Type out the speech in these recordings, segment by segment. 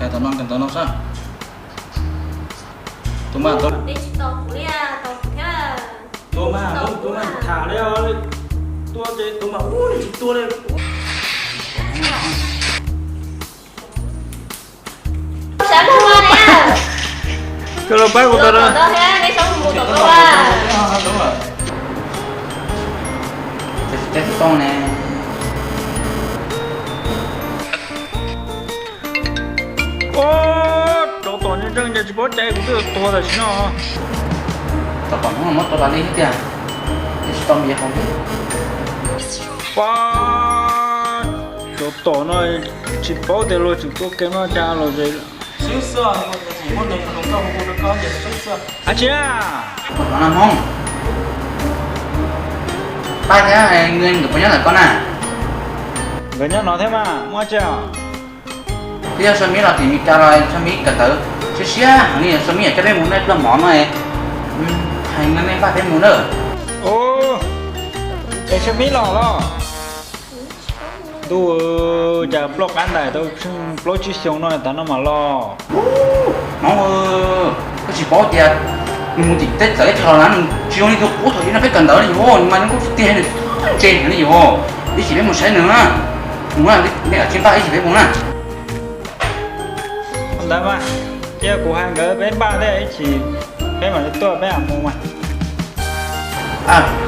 Kawm ntawv no, kawm ntawv no saib. Tus mas tus, tus mas tham li, tua ces tus mas ua tsis tua li. Koj los pab kuv tau na. Rau tom ntsej ntsej ces tsis paub cai kuv twb tuag tam sim no. Rau tom no muab tua tas li thiab tiag, tsis tau me hauv li. Pab, rau tom no tsis paub tias luag tseem tua ke no cas los ze. Ab tsi, Hmoob, pab thiab nkawd puas nyob ntawm koj na? Nkawd nyob no thiab mas muaj tsi. Twb yog Sab Mib los tim Meskas los Sab Mib kawm ntawv siab siab heev li, Sab Mib yuav coj peb mus noj pluaj mov no, hais nkawd me npaj peb mus na. Es Sab Mib los los? Ntuj, cas ploj qab ntais tau tsheej plaub tsib xyoo no tas no mas los. Hmoob, koj tsis paub tias nws mus tim teb txawv ib tag los na, nws tsis zoo li tus qub thaum ub no peb kawm ntawv li yus, nws mas zoo nkauj tiag, nws ntse heev li yus. Ib chim peb mus saib nws na. Mus na, nej kav tsij npaj ib chim peb mus na. Ntawd mas, cia kuv hais nkawd peb npaj thiab ib chim peb mam li tuaj peb mam mus mas.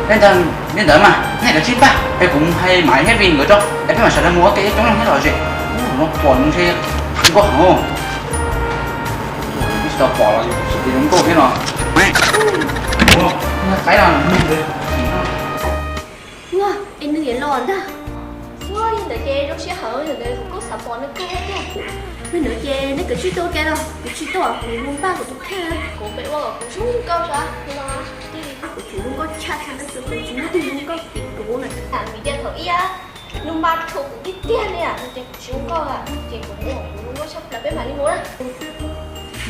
Peb ntawd, nej ntawd mas nej kav tsij npaj es kuv mus hais Maiv thiab Vij nkawd tso es peb mam sawv daws mus ua ke coob leej thiab los ze. No pom nws ntshe zoo nkauj heev. Tsis tau pom los tsis zoo nkauj thiab no. Qaib no. Ua, es nws yuav los ntag. Ua, yog ntawd ces zoo siab heev, yog ntawd kuv kuj xav pom nws kawg thiab. Yog ntawd ces nej kav tsij tuaj ua ke los, kuv tsis tuaj, kuv mus npaj kuv tus kheej. Kuv pem ua kom kuv zoo nkauj tso no. Kuv tsis zoo nkauj tshaj tshaj tab sis kuv tsis muaj tus zoo nkauj tim kuv na. Vim tias thaum ib nws npaj rhuav kuv tiag tiag li, nws tias kuv tsis zoo nkauj, ces kuv ua kuv zoo nkauj tshaj plaws peb mam li mus na.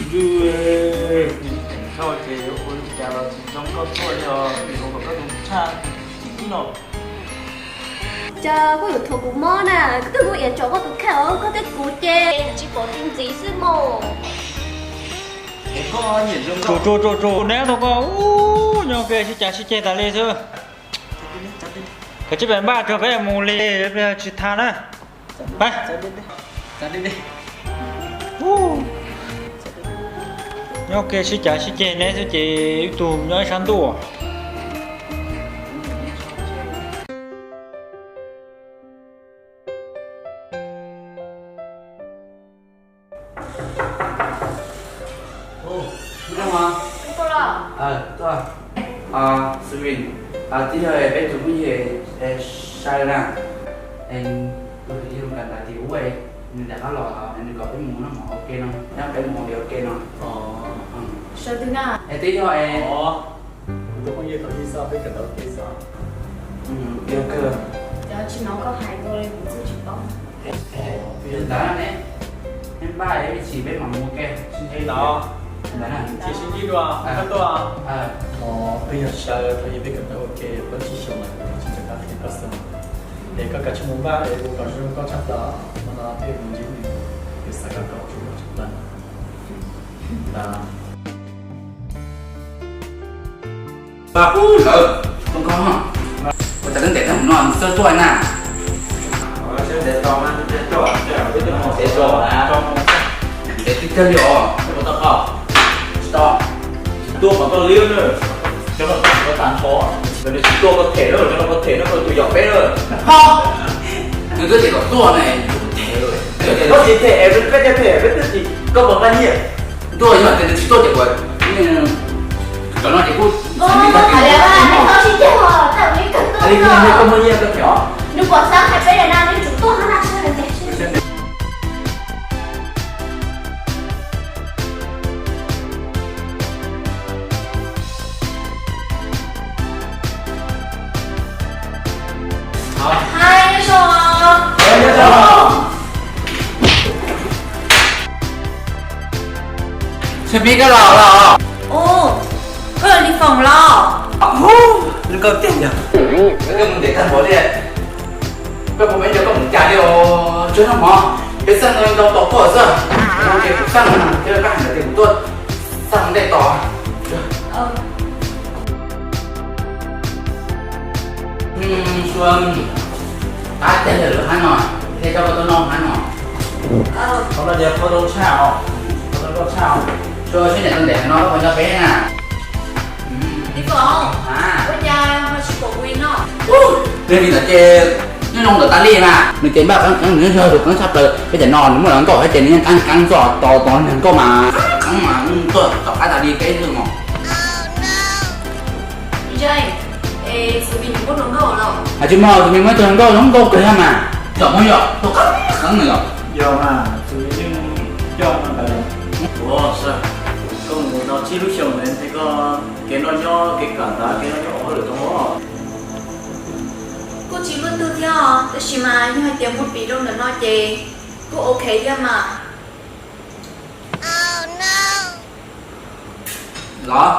Ntuj, nim theem thauj ces yuav ua li cas los tsis zoo nkauj tuaj li os, vim ua kom koj tus tshaj tib no. Cas koj yuav thuam kuv mob na, koj twb muab iav tsom koj tus kheej os, koj thiab kuv ces tsis pom txiv ntxiv xwb mog. Tsuas tsuas tsuas tsuas neb tau koj ub, nyob ke sib cav sib ceg tas li xwb. Kav tsij pem npaj tso peb mus li, tsis tha na. Nyob ke sib cav sib ceg neb xwb ces ib tug nyob ib sab ntuj. Xwm, twb yog peb tus phooj ywg Sai na, tus yog Kam Ntas tim ub, nws rov qab los nws kom peb mus noj mov ua ke no, nyob peb mus ua ke no. Es twb yog es kuv tus phooj ywg thaum ub xwb, peb kawm ntawv ua ke xwb. Yog kawg. Cov tsis hnov koj hais dua li kuv twb tsis paub. Ntawd ne, neb npaj ib chim peb mam mus ua ke. Sib ntsib dua, koj tuaj. Peb yog Sai, peb yog peb kawm ntawv ua ke plaub tsib xyoos lawm, tsis nco qab qhia koj xwb. Es koj kav tsij mus npaj es ua kom zoo nkauj tshaj plaws, hmo no peb mus ntsib nws, kuv xav kom koj zoo nkauj tshaj plaws. Ua cas twb ntev tag mus no nws txawj tuaj na. Ntev tiag tiag li os. Tsis tau. Tuaj kom tau li na. Cov no tsis tau tas nrho. Nws tsis tuaj koj them na, cov no koj them na, koj tus yog peb na. Nws twb tias kom tuaj ne, kuv them lawm. Koj tsis them, peb thiaj them, peb twb tsis, koj puas nqa nyiaj? Tuaj yog tias nws tsis tuaj ces kuv, cov no ces kuj, koj muaj nyiaj koj them os. Nyob zoo. Xab Mib, koj los los? Ub, koj yog Lis Foom los? Zoo nkauj tiag yog. Koj mus ntev tag npaum li, koj puas peb nco koj mus cas li os? Tsuag noj mov, peb xeeb ntau tos koj xwb. Ces kuv xaj, ces koj hais ntawd ces kuv tuaj xaj ntej tos. Sua, qab tiag lawm lub hab no, thiaj coj koj tuaj noj hab no. Qhov no ces qhov zoo tshaj os, qhov no zoo tshaj os. Sua, sib ncaim tau ntev no koj puas nco peb na? Ua cas ho tsis pom kuv li no? Nws li ntawd ces nyob zoo ntawd tas li mas nws ces npaj qeeb qeeb, nws nyob yog tus qeeb tshaj plaws peb cov no, nws muaj los nkauj thiab ces nws yeej qeeb qeeb txog tau tos nws nkauj mas qeeb mas tuaj tom qab tas li peb xwb mos. Hais tsis mos, tus me muab tus nkauj zoo nkauj kawg thiab mas. Yog muab yog tus qeeb qeeb nws yog. Yog mas, tus yeej coj no ntawd. Ua, koj mus tau tsib lub xyoos lawm thiab koj kev noj nyob kev kam ntawd kev noj nyob ua hauj lwm tau os. Kuj tsis luaj twg thiab os, tab sis mas yog hais tias muaj piv rau ntawm no ces kuj ok thiab mas. Los,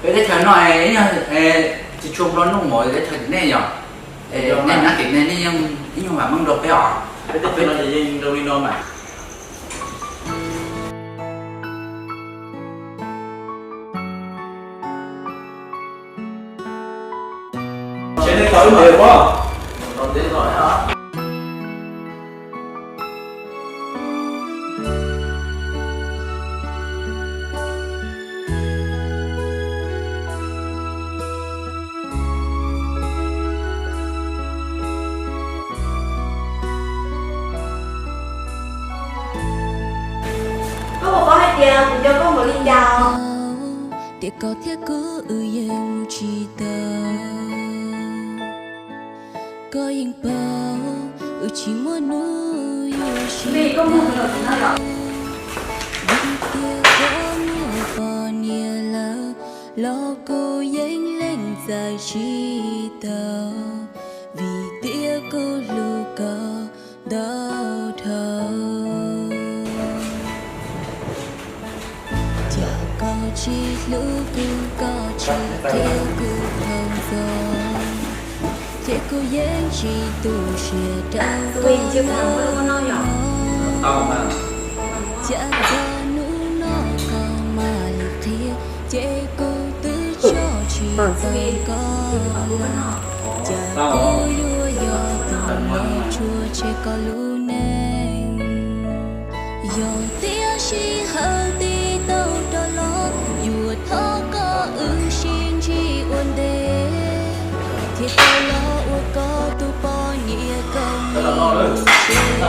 peb teb chaws no tsis tshua nplua nuj npaum teb chaws tim nej yog? Nej nab tim nej, nej yeej ib nyuag vam meej rau peb os. Peb teb chaws no ces yeej zoo li no mas. Koj puas paub hais tias kuv nco koj npaum li cas? Tias koj thiab kuv wb yeej mus tsis tau. Koj yeej paub wb tsis muaj hnub yuav sib tau. Vim tias koj muaj poj niam lawm los kuv yeej lees txais tsis tau. Vim tias kuv hlub koj ntau dhau. Cas koj tsis hlub kuv, koj tsis qhia kuv tau ntxov, ces kuv yeej tsis tu siab rau koj lawm. Cas txog hnub no koj mam li qhia, ces kuv twb tso tsis tau koj lawm. Cas kuv yuav yog tus los tsuas tseg koj lub neej. Yog tias sij hawm tiv tau rov los, yuav thov koj wb sib ntsib ua ntej, thiaj tau los ua koj tus poj niam koom lub tsev.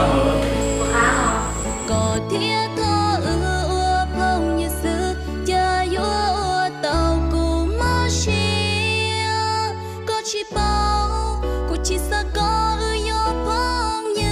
Koj thiaj thov wb ua phooj ywg xwb, cas yuav ua tau kuv mob siab. Koj tsis paub, kuv tsis xav koj wb yog phooj ywg.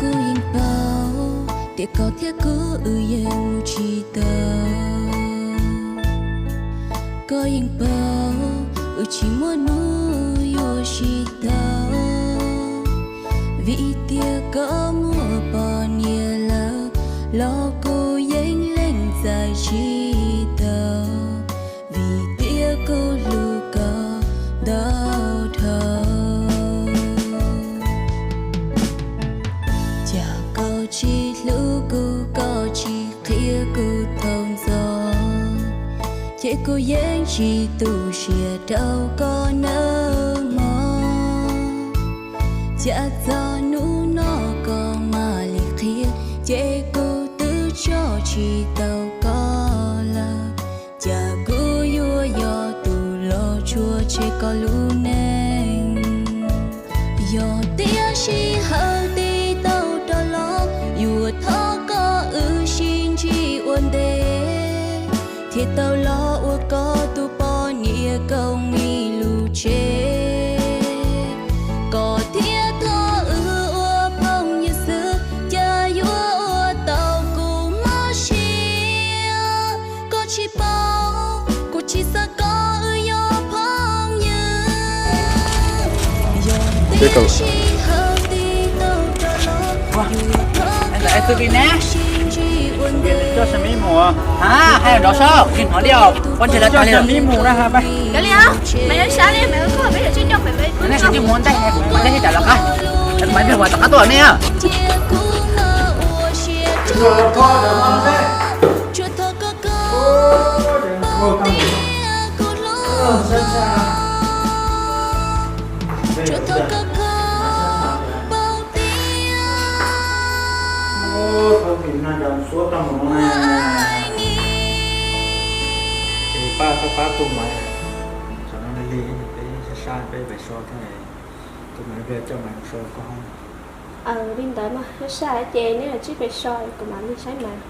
Kuv yeej paub tias koj thiab kuv wb yeej mus tsis tau. Koj yeej paub wb tsis muaj hnub yuav sib tau. Vim tias koj muaj poj niam lawm los kuv yeej lees txais tsis tau. Vim tias kuv hlub koj ntau dhau. Cas koj tsis hlub kuv, koj tsis qhia kuv tau ntxov, ces kuv yeej tsis tu siab rau koj nawb mog. Cas txog hnub no koj mam li qhia, ces kuv twb tso tsis tau koj lawm. Cas kuv yuav yog tus los tsuas tseg koj lub neej. Yog tias sij hawm tiv tau rov los, yuav thov koj wb sib ntsib ua ntej, thiaj tau los ua koj tus poj niam koom ib lub tsev. Koj Ntawm es tus vim ne? Coj Sam Mib mus. Ha, hais nrov saib, tsis hnov li os. Poj ntxwg los coj Sam Mib mus na ha. Cov li os, mas yuav sab li mas koj peb yuav tsij coj pem peb. Nej sib coj mus ua ntej, ua ntej sib tham lawv qab. Mas peb ua tom qab tuaj nej. Thaum pib no cov suab tau mus no na. Es pab pab pab tus mas, tam no lig lig peb sab sab peb pem so thiab, tus mas pliag coj mas so koj hoob. Li ntawd mas sab sab ces neb yuav tsij pem so kuv mam li saib mas.